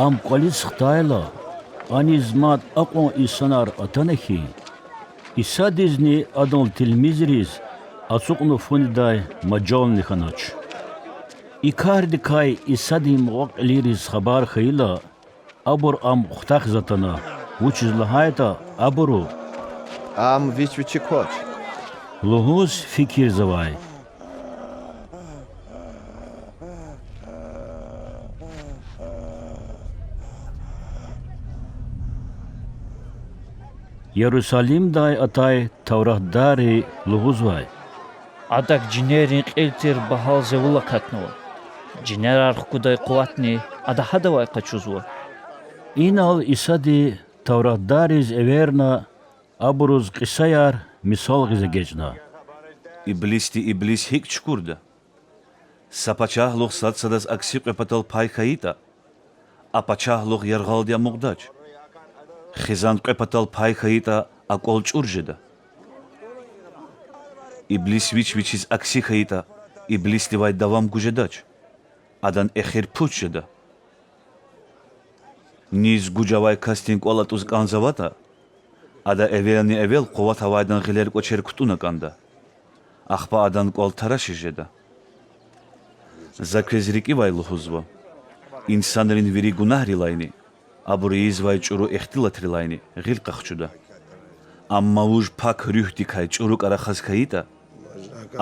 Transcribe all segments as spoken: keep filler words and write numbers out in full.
Ам кӀвализ хтайла, аниз мад акьван инсанар атана хьи, Исадизни Адан тилмизриз ацукьна фу недай мажални хьанач. И кардикай Исадин мукьва-кьилийриз хабар хьайила, абур Ам хутахиз атана, вучиз лагьайтӀа абуру: Ам Вич Вичик квач лугьуз фикирзавай. Ярусалимдай атай тавратдарри лугьузвай: Адак жинерин кьил тир Багьалзевул акатнава. Жинерар хкуддай къуватни Ада гьадавай къачузва. Инал Исади тавратдарриз эверна, абуруз кьисаяр мисал гъиз эгечӀна: Иблисди иблис гьикӀ чукурда? Са пачагьлугъ сад садаз акси кьве патал пай хьайитӀа, а пачагьлугъ яргъалди амукьдач. Хизан кьве патал пай хьайитӀа, а кӀвал чӀур жеда. Иблис вич вичиз акси хьайитӀа, иблисдивай давам гуз жедач, адан эхир пуч жеда. Низ гуж авай касдин кӀвал атӀуз кӀанзаватӀа, ада эвелни-эвел къуват авайдан гъилер-кӀвачер кутӀунна кӀанда, ахпа адан кӀвал тарашиз жеда. За квез рикӀивай лугьузва: инсанрин вири гунагьрилайни абуру ийизвай чӀуру ихтилатрилайни гъил къахчуда. Амма вуж Пак Руьгьдикай чӀурукӀа рахаз хьайитӀа,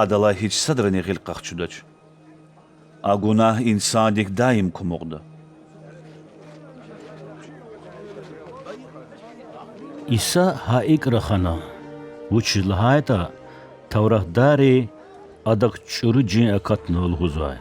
адалай гьич садрани гъил къахчудач. А гунагь инсандик даим кумукьда. Иса гьа икӀ рахана, вучиз лагьайтӀа тавратдарри Адак чӀуру жин акатнава лугьузвай.